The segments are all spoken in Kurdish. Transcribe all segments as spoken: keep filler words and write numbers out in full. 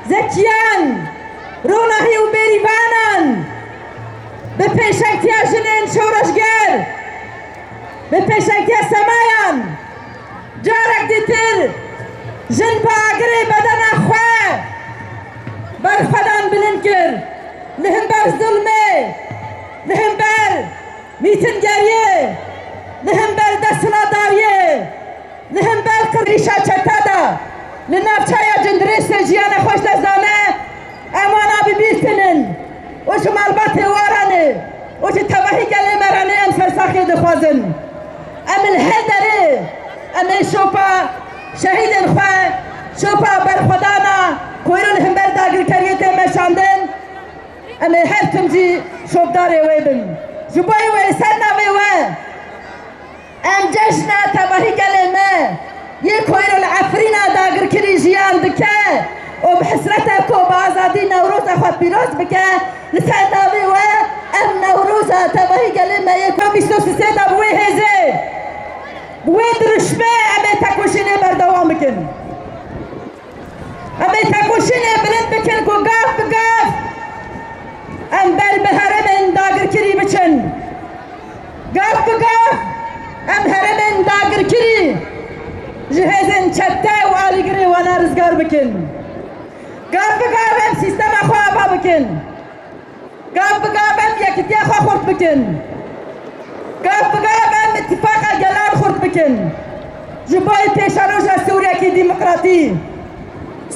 zekiyan, ronahî û bêrîvanan, bi pêşengtiya jinên şoreşger, bi pêşengtiya semayan, carek dîtir jin bi agirê bedena xwe berxwedan bilind kir. Li hember zulmê, li hember mîtingeriyê, li hember desthilatdariyê, li hember qirîşa çete de li navçeya Cindirêsê jiyana xwe ji dest dane, em wana bi bîr tînin û ji malbatê wan re ne û ji tevahî gelê me re ne, em sersaxiyê dixwazin. Em li her derê, em ê şopa şehîdên xwe, şopa berxwedana ku îro li hember dagirkeriyê tê meşandin, em ê her tim jî şopdarê wê bin. Ji bo wê li ser navê we em cejna tevahî gelê me yê ku îro li Efrîna dagirkirî jiyan dike û bi hesrete ku bi azadî Newroza xwe pîroz bike, li ser navê we em Newroza tevahî gelê me yê ku bîst û sê de bi wê hêzê, bi wê dirûşmê em ê tekoşînê berdewam bikin. Em ê tekoşînê bilind bikin ku gav bi gav em ber bi herêmên dagirkirî biçin. Gav bi gav em herêmên dagirkirî ji hêzên çete û alîgirê wana rizgar bikin. Gav bi gav em sîstema xwe ava bikin. Gav bi gav em yekitiya xwe xurt bikin. Gav bi gav em îtifaqa gelan xurt bikin. Ji bo pêşeroja Sûriyekî demokratî.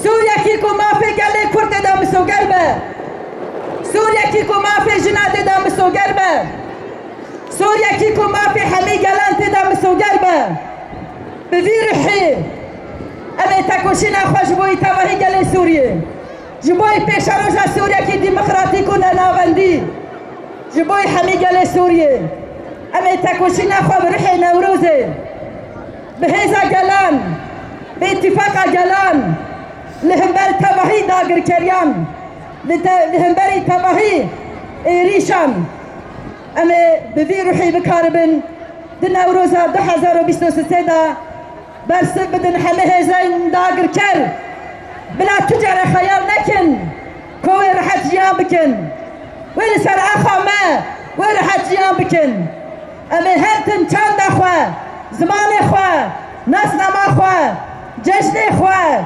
Sûriyekî ku mafê gelê Kurd tê de misoger be. Sûriyekî ku mafê jina tê de misoger be. Sûriyekî ku mafê hemî gelan tê de misoger be. Bi vî ruhî em ê tekoşîna xwe ji bo tevahî gelê Sûriyê, ji bo pêşeroja Sûriyekî demokratîk û nenavendî, ji bo hemî gelê Sûriyê, em ê tekoşîna xwe bi ruhê Newrozê, bi hêza gelan, bi îtîfaqa gelan, li hember tevahî dagirkeriyan, li te-, li hemberî tevahî êrîşan, em ê bi vî ruhî bikaribin di Newroza du hezar û bîst û sê de bersiv bidin hemî hêzên dagirker. Bila tu care xeyal nekin ku wê rehet jiyan bikin. Wê li ser axa me wê rehet jiyan bikin. Em ê her tim çanda xwe, zimanê xwe, nasnama xwe, cejnê xwe,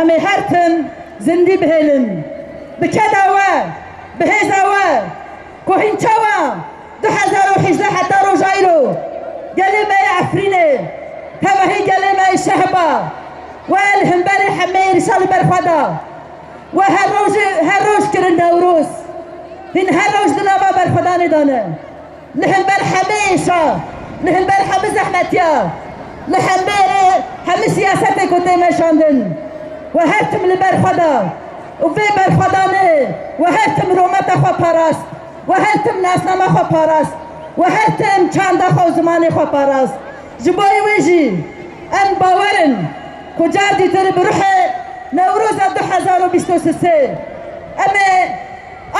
em ê her tim zindî bihêlin. Bi keda we, bi hêza we, ku hîn çawa du hezar û hejdeh heta roja îro gelê me yê Efrînê, tevahî gelê me yê Şehba, we li hemberî hemê êrîşa li ber xwe da. We her rojê, her roj kirin Newroz. Hîn her roj di nava berxwedanê de ne. Li hember hemê êşa, li hember hemî zehmetiya, li hemberî hemî siyasetê ku tê meşandin. We her tim li ber xwe da û vê berxwedanê we her tim rûmeta xwe parast. We her tim nasnama xwe parast. We her tim çanda xwe û zimanê xwe parast. Ji bo wê jî em bawer in ku car dîtir bi ruhê Newroza du hezar û bîst û sê em ê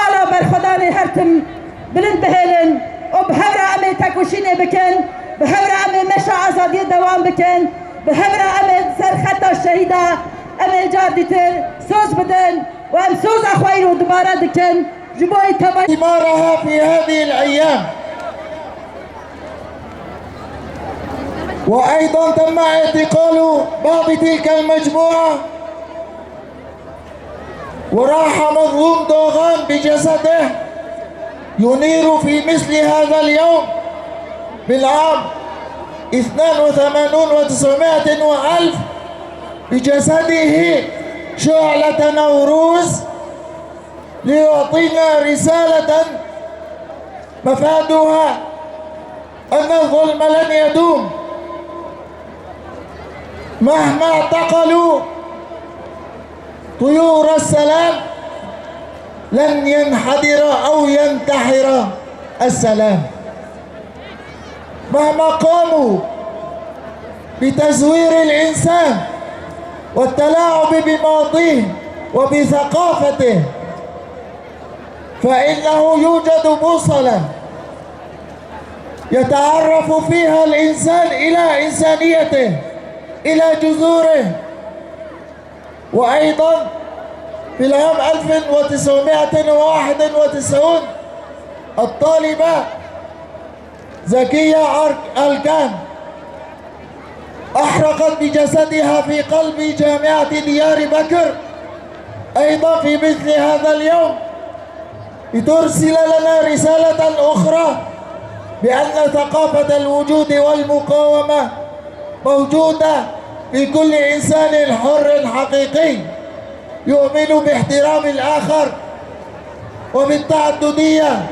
ala berxwedanê her tim bilind bihêlin û bi hev re em ê tekoşînê bikin, bi hev re em ê meşa azadiyê dewam bikin, bi hev re em ê ser xeta şehîda em ê car dîtir soz bidin û em soza xwe îro dubare dikin. Ji bo tevahî ثمارها في هذه الأيام. وأيضًا تم اعتقال بعض تلك المجموعة، وراح مظلوم دوغان بجسده ينير في مثل هذا اليوم بالعام اثنان وثمانون وتسعمائة وألف بجسده شعلة نوروز، ليعطينا رسالة مفادها أن الظلم لن يدوم. مهما اعتقلوا طيور السلام، لن ينحدر أو ينتحر السلام. مهما قاموا بتزوير الإنسان والتلاعب بماضيه وبثقافته، فإنه يوجد بوصلة يتعرف فيها الإنسان إلى إنسانيته، إلى جذوره، وأيضًا في العام ألف وتسعمائة وواحد وتسعين، الطالبة زكية أرك-، ألكان أحرقت بجسدها في قلب جامعة ديار بكر، أيضًا في مثل هذا اليوم، لترسل لنا رسالة أخرى بأن ثقافة الوجود والمقاومة موجودة في كل إنسان حر حقيقي يؤمن باحترام الآخر وبالتعددية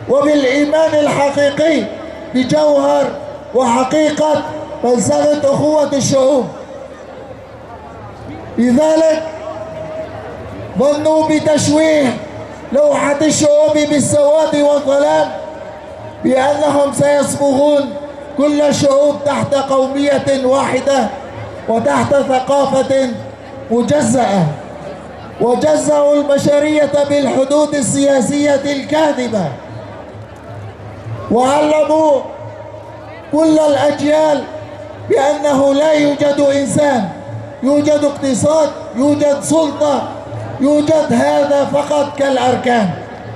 وبالإيمان الحقيقي بجوهر وحقيقة فلسفة أخوة الشعوب. لذلك ظنوا بتشويه لوحة الشعوب بالسواد والظلام بأنهم سيصبغون كل الشعوب تحت قومية واحدة وتحت ثقافة مجزأة، وجزأوا البشرية بالحدود السياسية الكاذبة، وعلموا كل الأجيال بأنه لا يوجد إنسان، يوجد اقتصاد، يوجد سلطة، يوجد هذا فقط كالأركان.